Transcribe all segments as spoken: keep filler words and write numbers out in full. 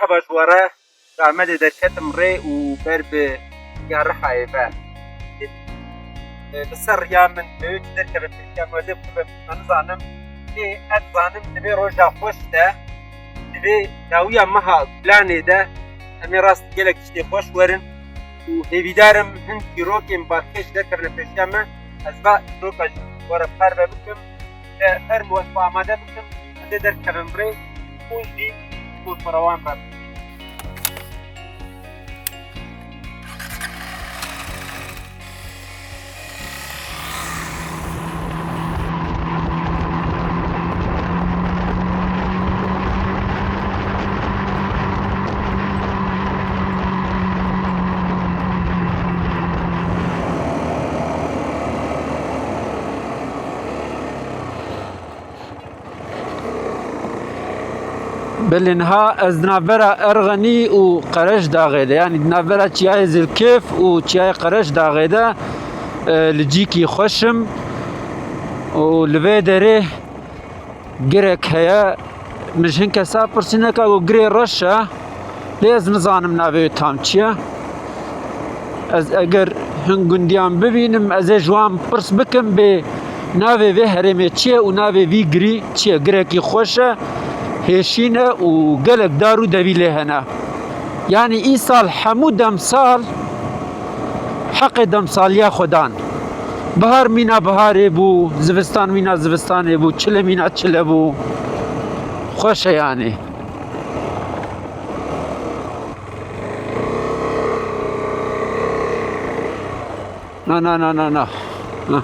Va ji we re ji Amedê derketim rê û ber bi ya Rihayê ve. Li ser riya min divê wê çi derkeve pêşiya me, ez ê bixwim, ez nizanim. Ê, ez dizanim di vê roja xweş de, di vê dawiya meha Gulanê de em ê rast gelek tiştê xweş werin û hêvîdar im hin çîrokên balkêş derkevine pêşiya me, ez va çîroka ji we re parve bikim. Te fermo ez xwe amade bikim, ez ê derkevim rê û jî motorewan re. Belê niha ez di navbera Erxenî û Qereşdaxê de, yanî di navbera Çiyayê Zilkêf û Çiyayê Qereşdaxê de, e, li cîkî xweş im û li vê derê girek heye. Min ji hin kesa pirsî neka ku girê reş e. Lê ez nizanim navê wê tam çi ye. Ez eger hin gundiyan bibînim, ez ê ji wan pirs bikim bê navê vê herêmê çi ye û navê vî girî çi ye? Girekî xweş e, hêşîn e û gelek dar û devî lê hene. Yanî îsal hemû demsal heqê demsaliya xwe dan. Bihar mîna biharê bû, zivistan mîna zivistanê bû, çile mîna çile bû. Xweş e yanî. Na, na, na, na, na. Na.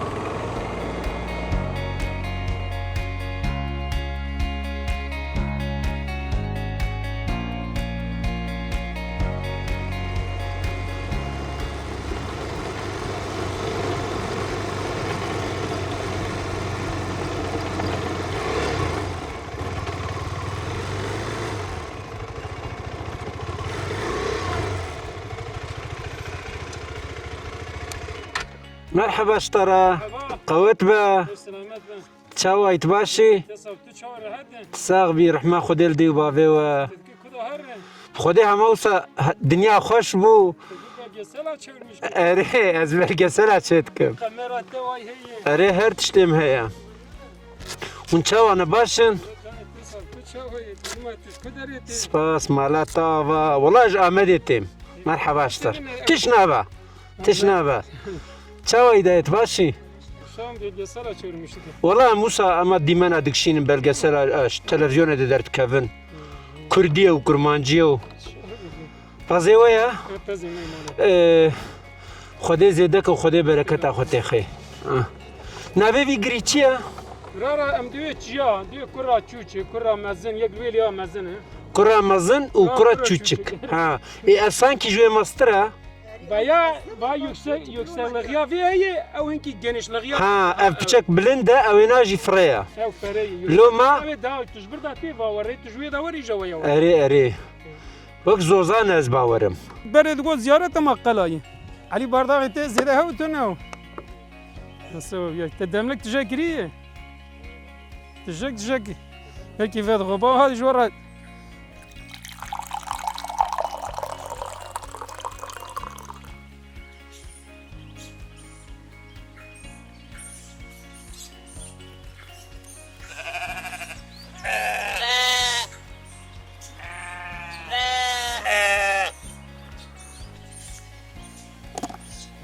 Merheba ji te re. Merheba. Qewet be. Selamet be. Çawa yî, tu baş î? Te sax, tu çawa, rehet e? Sax bî, rehma Xwedê li dê û bavê we. Te dikî ku da her re? Xwedê hema wisa he-, dinya xweş bû. Te dikî belgesela çevirmiş. Erê, ez belgesela çêdikim. Kamera te way heye. Erê, her tiştê min heye. Hûn çawa ne, baş in? Te sax, tu çawa yî? Tu ma tu ji ku derê tê? Spas, mala te ava. Wela ji Amedê têm. Merheba ji te re. Tiş nabe. Tiş nabe. Çawa yî dayê, tu baş î? Şam belgesela çevirmişti. Wela em wisa ema dîmena dikişînin belgesela, e, ji televizyonê de derdikevin. Kurdî ye û kurmancî ye û. Pezê we ye? Ha, pezê me mane. E, Xwedê zêde ke, Xwedê bereketa xwe têxê. Ha. Navê vî girî çi ye? Rara em divê çiya, divê kura çûçik, kura mezin, yek li wê liya mezin e. Kura mezin û kura çûçik. Ha, kura çûçik. Ha. Ê, ev sankî ji wê mestir e? Veya, va yüksek, yüksekliği vê heye, ew hinkî genişliği. Ha, ev piçek bilind e, ew ê na jî firê ye. Ew firê ye. Loma. Ew ê daha tu ji vir de tê va werê, tu ji wê de werî je weya. Erê, erê. Wek zozan ez bawerim. Berê digot ziyaret e ma qelayî. Elî Bardaxê tê zêde hew tune o. Nasıl ya? Te demlik tije kiriye. Tijek, tijek. Peki, ved xwe ba hadi ji we re.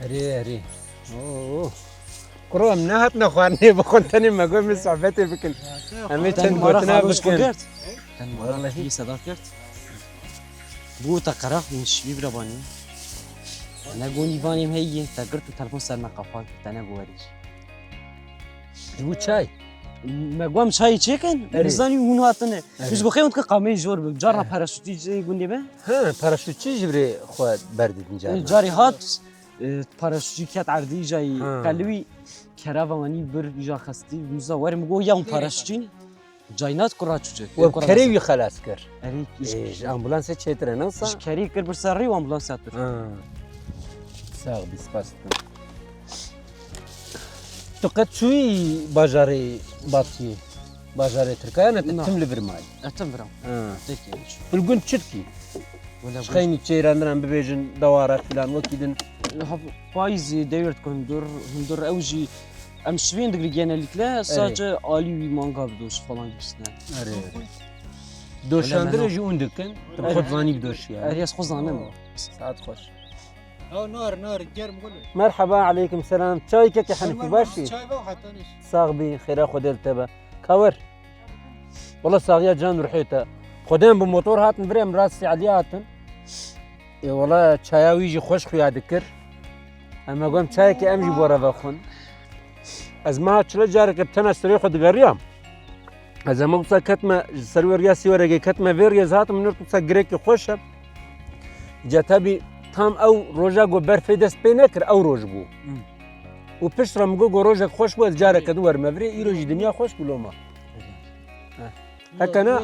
Erê, erê. Oo. Kuro, em nehatine xwarinê bixwin, tenê me got, min sohbetê bikin. Em ê çend gotina bikin. Te mara xwe girt? Te mara xwe girt? Bû te qeraq min şivî bira banî. Ne gonî vanê me heye, te girt û telefon ser me qapa kir, te ne bû werî. Ji bo çay? Me got em çayê çêkin, erê. Nizanî hûn hatine. Erê. Biz bixê hûn dike qameyê jor bi. Carna, erê, paraşûtî ji gundê me. Ha, paraşûtçî ji birê xwe berdidin carna. Carê hat, e, paraşûtçî ket erdî jayî, ha, qelwî keravanî bir îja xestî, muza were mi got ya hûn paraşûtçî ne. Caynat kura çûçe. We kerê wî xelas kir. Erê, ê, ji ambulansê çêtir e, ne wisa? Ji kerî kir bir ser rê û ambulans hat kir. Ha. Sax bî, spas dikim. Tu qet çûyî bajarê Batiyê? Bajarê Tirkayan e, te Na. tim li vir mayî. E, tim vira. Ha. Tek yemiş. Tu li gund çi dikî? Wala Ji xeynî çêrandinan bibêjin, dewara filan, wekî din. Ha, payîzî dewr dikin hundir, hundir ew jî em şivên digir genellikle, Erê. sadece alî wî manga bi doş falan gibisine. Erê, erê. Doşandinê Wala jî hûn dikin, tu Erê. xwe zanî bi doşî yani. Erê, ez xwe zanim. Saet xweş. Ew nar, nar, germ gul. Merhaba, aleykum selam. Çay keke Henikî, baş î? Çay ve hatanîş. Sax bî, xêra Xwedê li te be. Kawer. Wala saxiya can ruhê te. Xwedê em bi motor hatin vir, em rastî Elî hatin. Ê wala çaya wî jî xweş xuya dikir. Em me got çayekê em jî bo re vexwin. Ez meha çile careke bi tena serê xwe digeriyam. Ez hema wisa ketme, ji ser weriya Sîwerekê ketme vê riyê, ez hatim, min wisa girekî xweş e. Îca tebî tam ew roja ku berfê dest pê nekir, ew roj bû. Hmm. Û pişt re min got, got rojek xweş bû, ez careke din werime virê, îro jî dinya xweş bû loma. Heh. Heke na,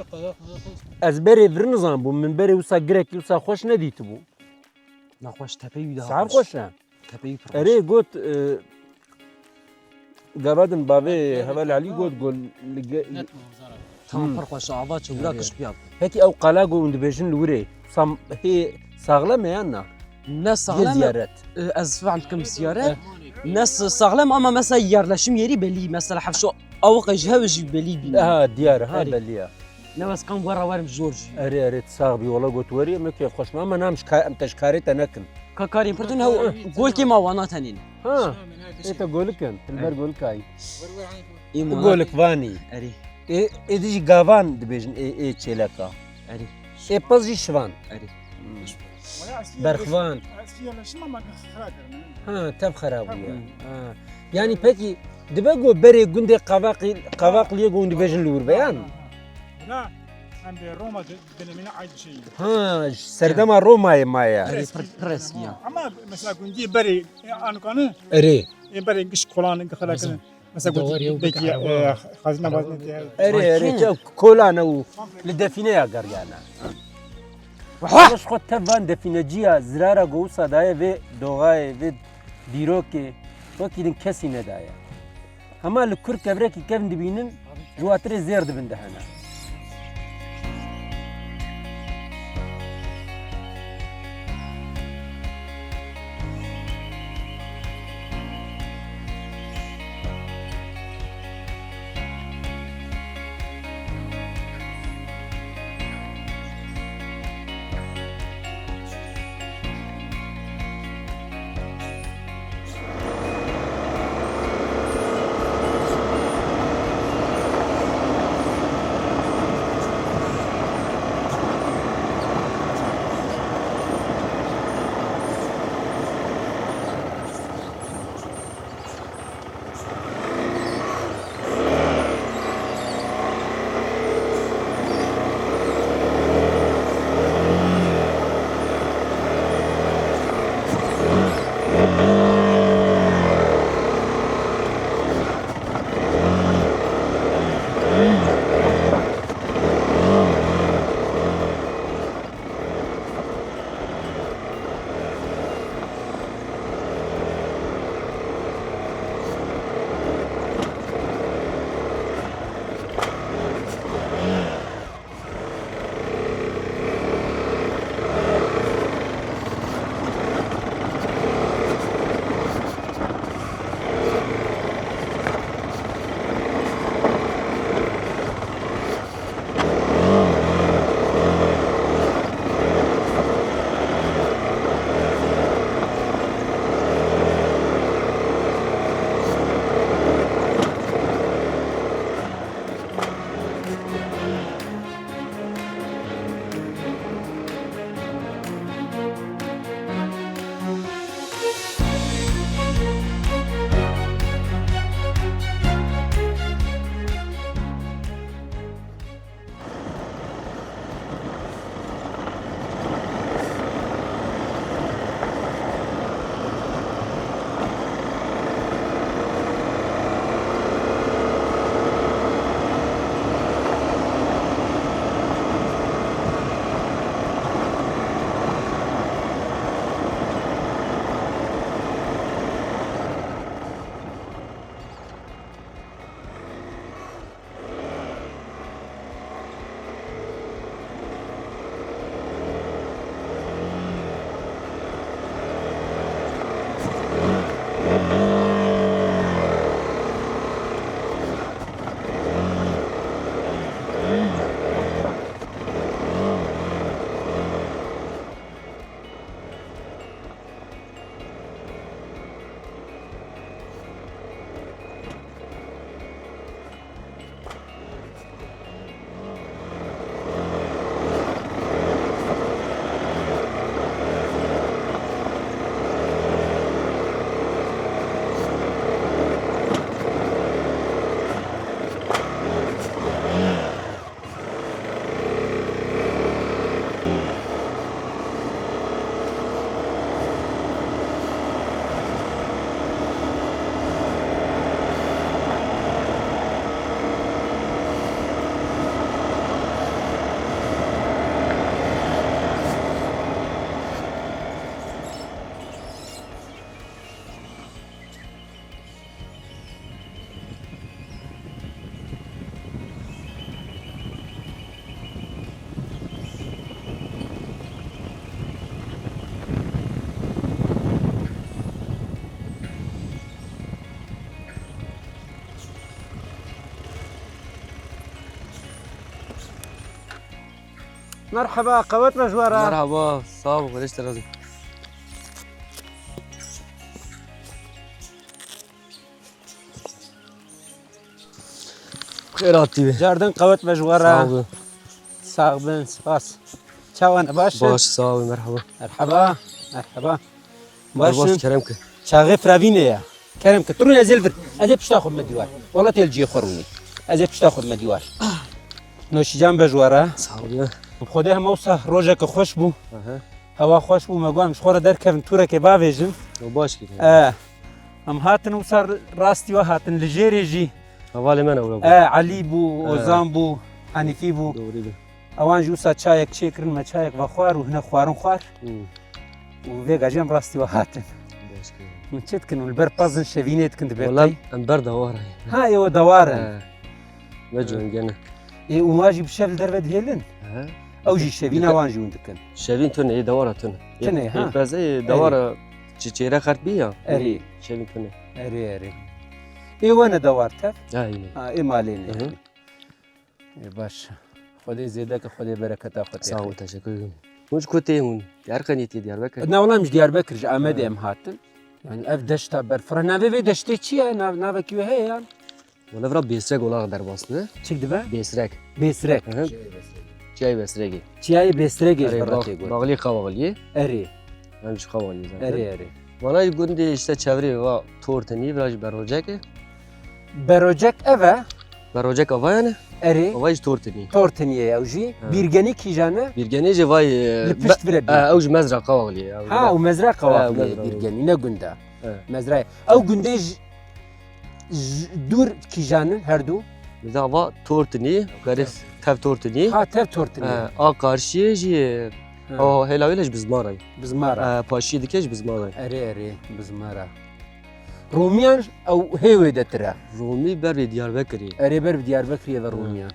ez berê vir nizanbûm, min berê wisa girekî wisa xweş nedîtibû. Nexweş, tepeyî wî daha Saet xweş. xweş e. Tepeyî pir xweş. Erê got, e, gava din bavê Heval Elî got, got li ge- Tamam, Hmm. pir xweş, ava çewra Erê. kişk piya. Pekî ew qala ku hûn dibêjin li wirê, sam hê saxlem e yan na? Ne Yê saxlem e, ziyaret. e, ez fam dikim ziyaret. Eh. Ne s- saxlem ama mesela yerleşim yeri belî, mesela hevşo awiqe ji hev jî belî bîne. Ha, diyar, ha, Erê. belî ya. Ne wes kam wera werim zor jî. Erê, erê, tu sax bî, wala got werî, em kêf xweş me, ama nam ji ka-, em te ji karê te nekin. Ka karên pir din hew golkê ma wana tenîn. Ha, ê te golik in, tu li ber Erê. golikayî. Ê Tu ma- golik vanî. Erê. Ê, ê di jî gavan dibêjin, ê, ê çêleka. Erê. Ê pez jî şivan. Erê. Hmm. Wala eski Berxvan. yerleşim, eski yerleşim ama xira kirin. Ha, tev xera bûye. Tev. Ha. Yani peki, dibe ku berê gundê Qavaqî-, Qavaqliyê ku hûn dibêjin li wir be, yan? Ha, ha, ha. Wala em bi Roma di-, dinemine ait bir şey. Ha, serdema Romayê maye. Erê, pir, pir eskiya. Ama mesela gundiyê berê, e, ankanı, Erê. e, berê giş kolanı, gixira Bizim kirin. Mesela Doğru, gundiyê yok, belki, bir e, hazine mazine diye. Erê, erê, Makine. çew kolane û li defîneya geriyane. Wah! Xweş xwe tev van defîneciya zirara ku wisa daye vê doxayê, vê dîrokê, wekî din kesî nedaye. Hema li kur kevrekî kevn dibînin, ji watirê zêr dibin dihene. Merheba, qewet me ji we re. Merhaba, sağ ol, Xwedê ji te razî. Xêr hatî be. Cardin qewet me ji we re. Sağ ol. Sağ bin, spas. Çawa ne, baş in? Baş, sağ ol, merhaba. Merhaba, merhaba. Baş in. Kerem ke. Çaxê firavînê ye. Kerem ke. Tu rûne ez ê li vir. Ez ê pişta xwe bime dîwar. Wela tê li cihê xwe rûnî. Ez ê pişta xwe bime dîwar. Noşîcan be ji we re. Sağ ol ya. Xwedê hema wisa rojeke xweş bû. Aha. Hewa xweş bû, me got em ji xwe re derkevin tûrekê bavêjin. O baş kir. E, em hatin wisa rastî we hatin li jêrê jî. Hevalê me ne wira bû. E, Elî bû, e, Ozan bû, Henîfî bû. Doğru be. Ewan jî wisa çayek çêkirin, me çayek vexwar û hine xwarin xwar. Hmm. Û vêga jî em rastî we hatin. Baş kir. Hûn çi dikin? Hûn li ber pezin şevînê dikin, dibê qey? Wela em ber dewar e. Ha, ê we dewar in. He. Me cihengene. Ê, û wan jî bi şev li derve dihêlin? He. Ew jî şevîna wan jî hûn dikin? Şevîn tune, ê dewara tune. Tune, ha. Ê pez, ê dewara çi çêre xert bî ya. Erê. Şevîn tune. Erê, erê. Ê we ne dewar tev? Ha, ê. Ha, ê malê ne. Hı hı. Ê, baş. Xwedê zêde ke, Xwedê bereketa xwe tê. Sağ ol, teşekkür ederim. Hûn ji ku tê hûn? Erxenî tê, Diyarbekir? Na, wela em ji Diyarbekir, ji Amedê em hatin. Yani ev deşta berfireh. Navê vê deştê çi ye? Nav-, navekî wê heye yan? Wele vira Bêsrek olarak derbas dibe. Çik dibe? Bêsrek. Bêsrek. Hı hı. Çiyayê Bêsregê. Çiyayê Bêsregê ji vira tê got. Erê, bağ-, bağlî Qavaxliyê. Erê. Em ji Qavaxliyê zaten. Erê, erê. Vana gundê işte çevrê va Tortinî, vira jî Berocek e. Berocek ev e? Berocek ava yani? Erê. Ava jî Tortinî. Tortinî ye ew jî. Ha. Bîrgenî kîjan e? Bîrgenî jî vay, e, li pişt vire bî. E, ew jî mezra Qavaxliyê. Ha, û mezra Qavaxliyê, Bîrgenî, ne gunda. Evet. Mezrayê. Ew gundê ji, ji dûr kîjan in her du? Mesela va Tortinî, berê tev Tortinî. Ha, tev Tortinî. He, a karşiyê jî, he, o hêla wê ji Bizmara ye. Bizmara. He, paşiyê dike ji Bizmara ye. Erê, erê, Bizmara. Romiyan ew hê wê de tire. Romî ber vê Diyarbekirê. Erê, ber bi Diyarbekirê ve Romiyan.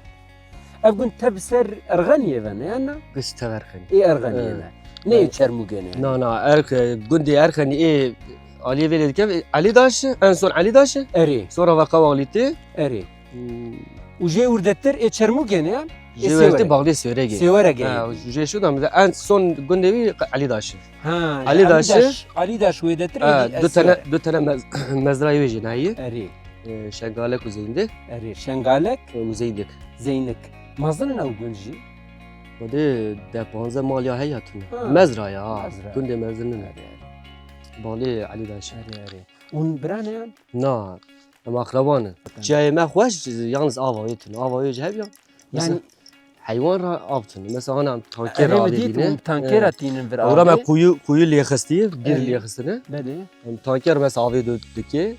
Ev gund tev ser Erxeniyê ve ne, yan na? Pişt tev Erxenî. Ê Erxeniyê ne. Ne ê Çermûgê ne. Na, na, Erx-, gundê Erxenî ê aliyê vê lê dike, Elîdaş, en son Elîdaş. Erê. Sonra ve Qavaxlî tê. Erê. Hmm. Û jê wirdetir ê Çermûgê ne, yan? Jê wirdetir bağlê Sêwregê. Sêwregê. Ha, jê şu da, en son gundê wî Elîdaş. Ha, Elîdaş. Elîdaş, Elîdaş wê de tir. Ha, êdî du tane, du tane mez-, mezrayê wê jî nayê. Erê. E, Şengalek û Zeyndek. Erê, Şengalek? E, û Zeyndek. Zeyndek. Mezin in ew gund jî? Xwedê deh panzdeh mal ya heye tune. Ha. Mezra ya, ha. Mezra. Gundê mezin in. Erê, erê. Balê Elîdaş. Erê, erê. Hûn bira ne yan? Na, em axreban in. Tamam. Çiyayê me xweş, yalnız ava wê tune. Ava wê jî hev ya. Mesela, yani, heywan ra av tune. Mesela, hana em tankêr avê dîtin. Tankêra tînin vir avê. Ora me kuyu, kuyu lêxistî, bîr lêxistine. Belê. Em tanker mesela avê dikê.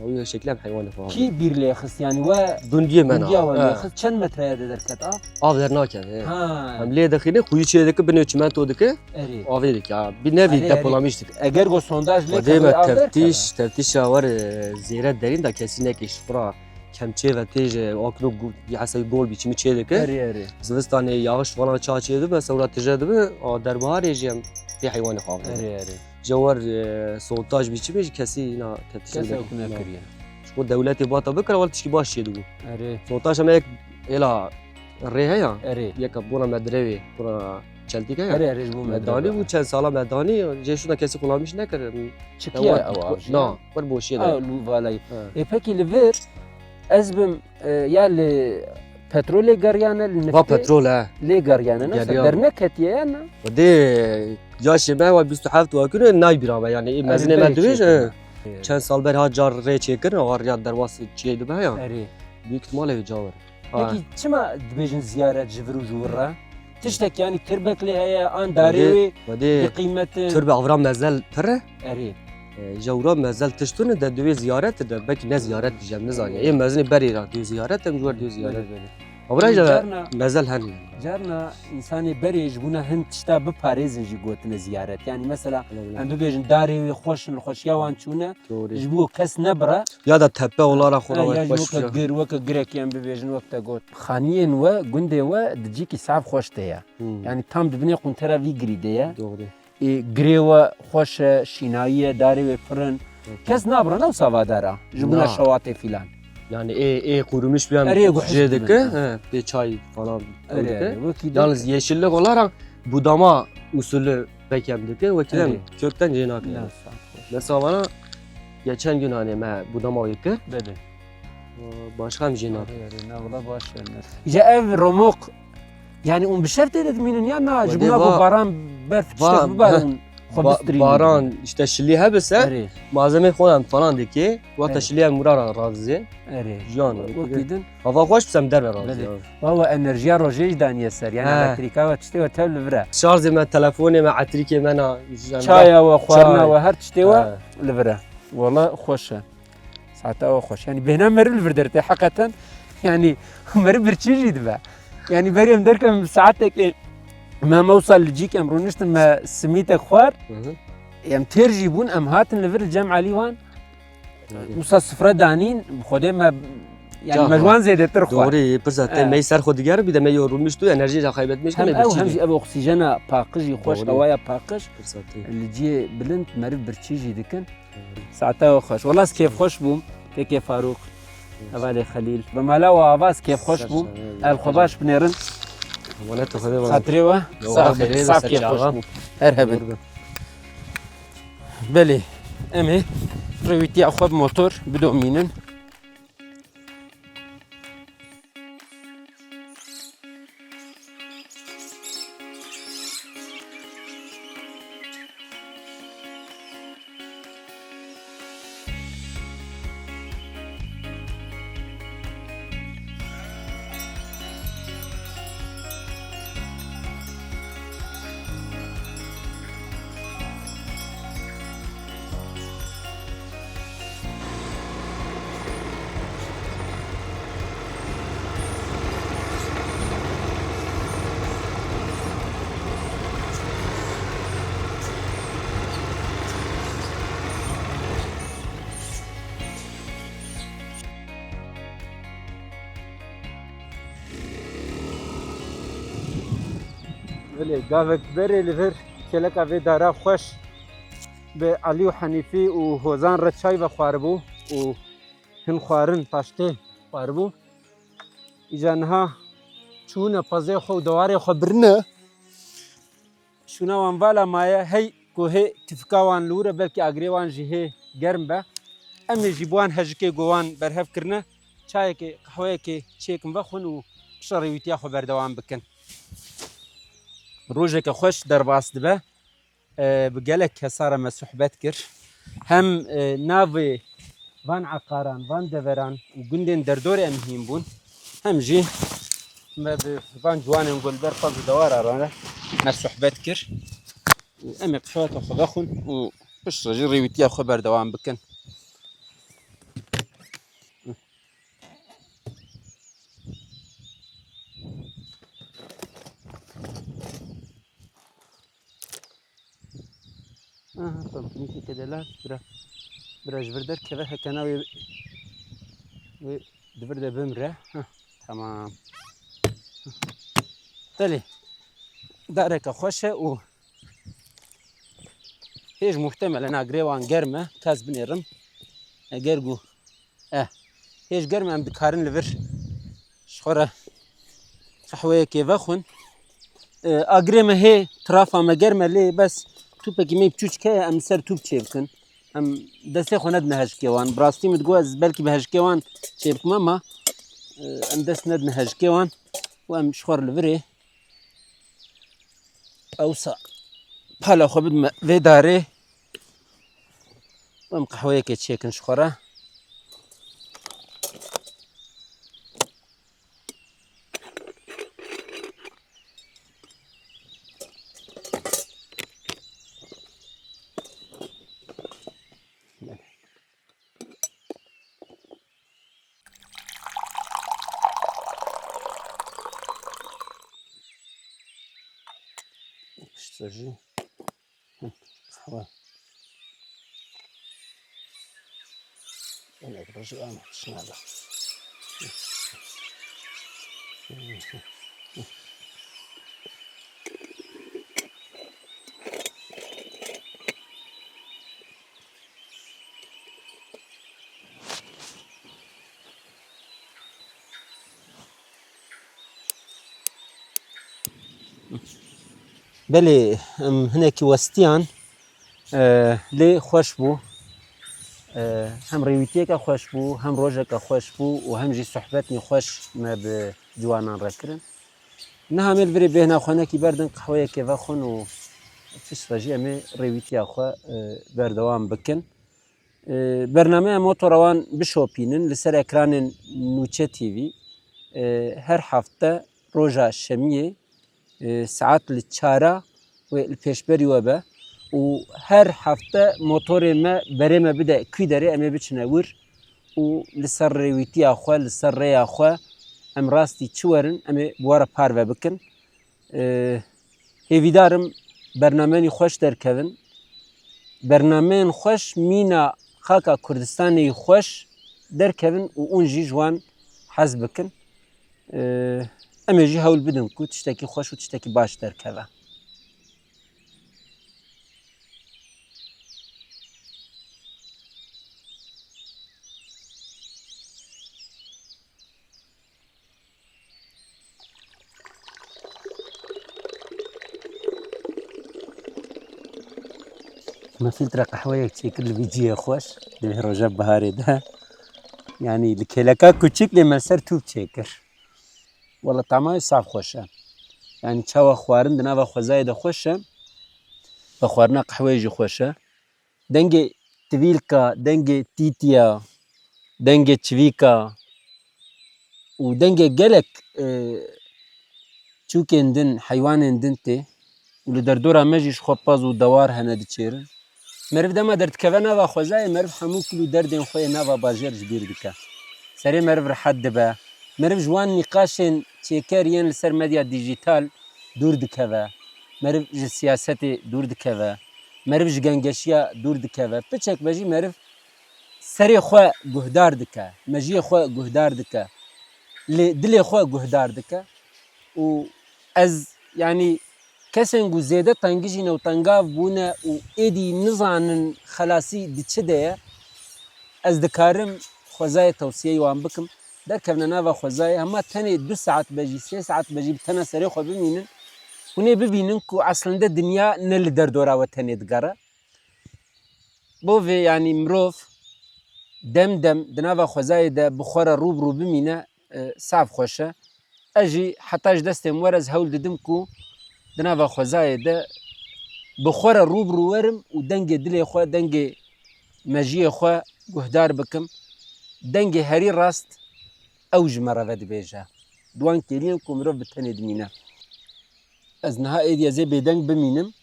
Ew ya şeklem heywan xwe. Kî bîr lêxist, yani we gundiyê me na. Gundiya we lêxist, çend metreye de derket av? Av dernakeve. Ha. Em lê dixîne, kuyu çê dike, binê çimento dike. Erê. Avê dike. Ya, bir nevi depolamîş dike. Eger go sondaj lê kevê av derkeve. Teftiş, teftişa war, e, zêre derîn da kesî nekê şifra. Kemçê ve tê ji akno gu-, ya hesayî gol biçimî çê dike. Erê, erê. Zivistanê yağış falan ça çê dibe, sewra tije dibe, a derbiharê jî em pê heywanê xwe avê. Erê, erê. Ji war, e, sondaj biçimî jî kesî îna tepişê. Kes ew nekiriye. Ji bo dewletê bata bikira, wal tişkî baş çê dibû. Erê. Sondaj em yek êla rê heya. Erê. Yeka bona me direvê, bona çeltîk heya. Erê, erê, ji bo me danî direvê bû, çend sala me danî, jê şûna kesî xulamîş nekir. Çikiye ew av jî? Na, wer boşiyê de. Ew lû valayî. He. Ê, pekî li vir ez bim, e, ya li petrolê geriyane, li niftê? Va petrol, he. Lê geriyane, ne? Geriya. Derneketiye ya ne? Dê, yaşê me wa bîst û heft wakine naybîra me, yani, ê mezinê me dibêje. Çend sal ber ha car rê çêkirin, ha riya derwas çê dibe ya. Erê. Büyük ihtimalle wê ca were. Pekî çima dibêjin ziyaret ji vir û ji wir re? Tiştek yani tirbek lê heye, an darê wê bi qîmet e? Tirbe avra mezel pir e. Erê. E, ji ewra mezel tişt tune de divê ziyaret de, belkî ne ziyaret diyeceğim, nizaniye. Ê mezinê berê ra diyo ziyaret, em ji wer diyo ziyaret. Belê, belê. Avra jî mezel hene. Carna insanê berê ji bona hin tişta biparêzin jî gotine ziyaret. Yani mesela em bibêjin darê wê xweş in, li xweşiya wan çûne, ji bo kes nebire. Ya da tepe olara xwe ya wek xweş weke gir, weke girek em bibêjin, wek te got. Xaniyên we, gundê we di cîkî sav xweş de ye. Hmm. Yani tam di binê quntera vî girî de ye. Doğru. Ê, girê we xweş e, şînayî ye, darê wê pir in. Kes nabire, ne wisa vadar e, ji bona şewatê filan. Yani ê, ê qurumuş bir Erê, guhiş jê dike. Dike. He, pê çay falan Erê, dike. Erê, wekî de. Yalnız yeşillik olarak budama usulü pek hem dike. Wekî de Erê. Kökten jê nake. Ya, sağ ol. Mesela bana geçen gün hani me budama yekir. Bebe. Başka bir jê nake. Erê, erê, ne ola baş vermez. Ya ev romok, yani un bi şev tê de dimînin ya na, ji Wede buna ku va-, baran berf tiştek va-, bibar heh. un. Xwe Ba-, bistrînin. Baran, işte, şilî hebise, Erê. malzeme xwe em falan dike, wata Erê. şilî em wira ra radizê. Erê. Jiyan, Wekî din. Hava xweş bise em derve radizê. Belê. Wa we enerjiya rojê jî daniye ser. Yani He. elektrîka we tiştê we tev li vir e. Şarjê me, telefonê me, etrîkê me na, yani Çaya we, xwarina Çay. we, her tiştê we He. li vir e. Wala xweş e. Saeta we xweş. Yani bêhna meriv li vir dertê heqeten. Yani meriv birçî jî dibe. Yani berî em derkem saetekê me mewsa li cîk em rûniştin me simîtek xwar. Hı hı. Em têr jî bûn, em hatin li vir li cem Elî wan. Hı hı. Wisa sifre danîn, bi Xwedê me, yani Ca, me ji ha. wan zêdetir xwar. Doğru, pirsa te He. me ser xwe diger, bir de me yo rûnişt û enerjî jî xeybetmiş, Hem me ew, birçî hem jî. jî ev oksîjena paqij jî xweş, Doğru. hewaya paqij. Pirsa te. Li cihê bilind meriv birçî jî dikin. Saeta we xweş. Wela ez kêfxweş bûm. Kekê Farûq. Hevalê Xelîl. Bi mala we ava ez kêfxweş bûm. Ser, ser, El xwe ser. baş binêrin. Emanet Xwedê be. Xatirê we. Yo, Sax be, xêrê be, sax ser kêfxweş çaxa. bûm. Her hebin. Doğru be. Belê. Em ê rêwîtiya xwe bi motor bidomînin. Belê, gavek berê li vir kêleka vê dara xweş bi Elî û Henîfî û Hozan re çay vexwaribû û hin xwarin, paştê xwaribû. Îca niha çûne pezê xwe û dewarê xwe birine. Şûna wan vala maye, hey ku hê tifika wan li wir e, belkî agirê wan jî hê germ be. Em ê jî bi wan hejikê ku wan berhev kirine, çayekê, qehweyekê çêkin vexwin û piştre rêwîtiya xwe berdewam bikin. Rojeke xweş derbas dibe. E, bi gelek kesa re me sohbet kir. Hem, e, navê van eqaran, van deveran û gundên derdorê em hîn bûn. Hem jî me bi van ciwanên ku li ber pez û dewara re me sohbet kir. Em ê qehweke xwe vexwin û piştre jî rêwîtiya xwe berdewam bikin. Aha, tam pinîkeke delal, bira, bira ji vir derkeve, heke na wê, wê di vir de bimre. Heh, tamam. Belê, dareke xweş e û hêj muhtemelen agirê wan germ e, ka ez binêrim. Eger ku, eh, hêj germ e, em dikarin li vir ji xwe re qehweyekê vexwin. E, agirê me hê, tirafa me germ e, lê bes tûpekî me biçûçik heye, em li ser tûp çêbikin. Em destê xwe nedine hejikê wan. Bi rastî min digot ez belkî bi hejikê wan çêbikim, ema, e, em dest nedine hejikê wan û em ji xwe re li virê. Ewsa pala xwe bidime vê darê û em qehweyekê çêkin ji xwe re. Piştre jî. Hı, qehwe. Hinek rojî em tişt nabe. Belê, em hinekî westiyan, e, lê xweş bû. E, hem rêwîtiyeke xweş bû, hem rojeke xweş bû û hem jî sohbetên xweş me bi ciwanan re kirin. Niha em ê li virê bêhna xwe nekî berdin, qehweyekê vexwin û piştre jî em ê rêwîtiya xwe, e, berdewam bikin. E, bernameya Motorewan bişopînin li ser ekranên Nûçe T V. E, her hefte roja şemiyê, e, saet li çara wê li pêşberî we be û her hefte motorê me berê me bide kwî derê em ê biçine wir û li ser rêwîtiya xwe, li ser rêya xwe em rastî çi werin em ê bi we re parve bikin. E, hêvîdar im bernameyên xweş derkevin. Bernameyên xweş mîna xaka Kurdistanê yî xweş derkevin û hûn jî ji wan hez bikin. E, em ê jî hewl bidin ku tiştekî xweş û tiştekî baş derkeve. Me fîltre qehweyek çêkir li vî cihê xweş, di vê roja biharê de. Yanî li kêleka kuçik lê me ser tûp çêkir. Wela tama wê saf xweş e. Yanî çawa xwarin di nava xwezayê de xweş e, vexwarina qehweyê jî xweş e. Dengê tivîlka, dengê tîtiya, dengê çivîka û dengê gelek, e, çûkên din, heywanên din tê û li derdora me jî ji xwe pez û dewar hene diçêrin. Meriv dema derdikeve nava xwezayê, meriv hemû kul û derdên xwe yê nava bajêr ji bîr dike. Serê meriv rihet dibe. Meriv ji wan nîqaşên çêker yên li ser medya dîjîtal dûr dikeve. Meriv ji siyasetê dûr dikeve. Meriv ji gengeşiya dûr dikeve. Piçek be jî meriv serê xwe guhdar dike, mejiyê xwe guhdar dike, lê dilê xwe guhdar dike. Û ez, yanî, kesên ku zêde tengijîne û tengav bûne û êdî nizanin xelasî di çi de ye, ez dikarim xwezayê tewsiyeyê wan bikim. Derkevne nava xwezayê, hema tenê du saet be jî, sê saet be jî, bi tena serê xwe bimînin. Hûn ê bibînin ku eslinde dinya ne li derdora we tenê digere. Bo vê, yanî, mirov dem dem di nava xwezayê de bi xwe re rû bi rû bimîne, e, saf xweş e. Ez jî heta ji destê min were ez hewl didim ku di nava xwezayê de bi xwe re rû bi rû werim û dengê dilê xwe, dengê mejiyê xwe guhdar bikim. Dengê herî rast ew ji me re vedibêje. Di wan kêliyên ku mirov bi tenê dimîne. Ez niha êdî ez ê bêdeng bimînim.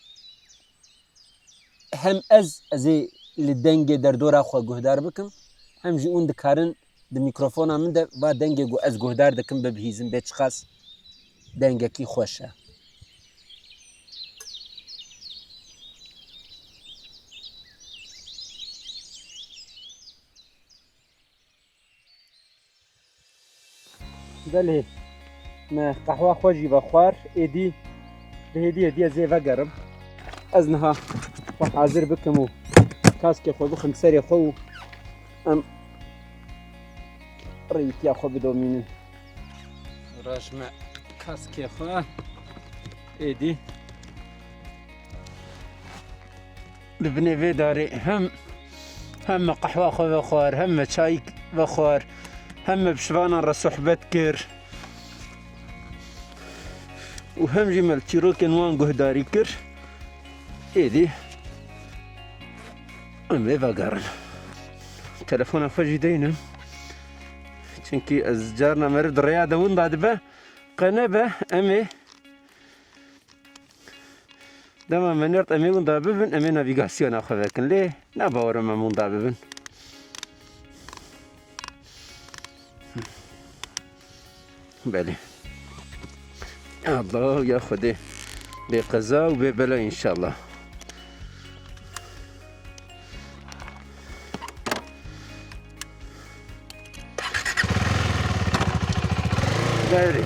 Hem ez, ez ê li dengê derdora xwe guhdar bikim, hem jî hûn dikarin di mîkrofona min de va dengê ku ez guhdar dikim bibihîzin bê çiqas dengekî xweş e. Belê, me qehwa xwe jî vexwar, êdî di hêdî hêdî ez ê vegerim. Ez niha xwe hazir bikim û kaskê xwe bixim serê xwe û em rêwîtiya xwe bidomînin. Rajme kaskê xwe êdî. Li binê vê darê hem, hem me qehwa xwe vexwar, hem me çayî vexwar, hem me bi şivanan re sohbet kir û hem jî me li çîrokên wan guhdarî kir. Êdî em ê vegerin. Telefona xwe jî deynim. Çimkî ez carna meriv di rêya de winda dibe, qe nebe, em ê Dema me nêrt em ê winda bibin, em ê navîgasyona xwe vekin. Lê nabawerim em winda bibin. Belê. Allah ya Xwedê. Bê qeza û bê bela înşallah. Berê.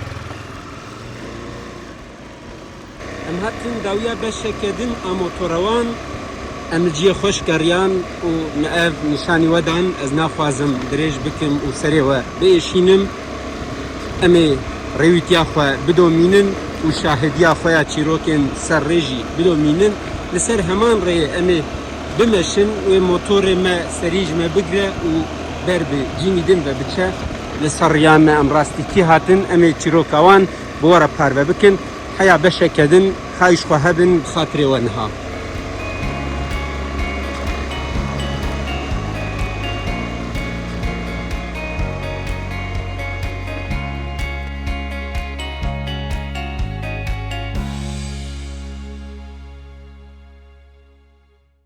Em hatin dawiya beşeke din a motorewan. Em li cihê xweş geriyan û me ev nîşanî we dan. Ez naxwazim dirêj bikim û serê we biêşînim. Em ê rêwîtiya xwe bidomînin û şahidiya xwe ya çîrokên ser rê jî bidomînin. Li ser heman rêyê em ê bimeşin, wê motorê me serî ji me bigre û ber bi cînî din ve biçe. Li ser riya me em rastî kî hatin, em ê çîroka wan bi we re parve bikin. Heya beşeke din, hay ji xwe hebin, bi xatirê we niha.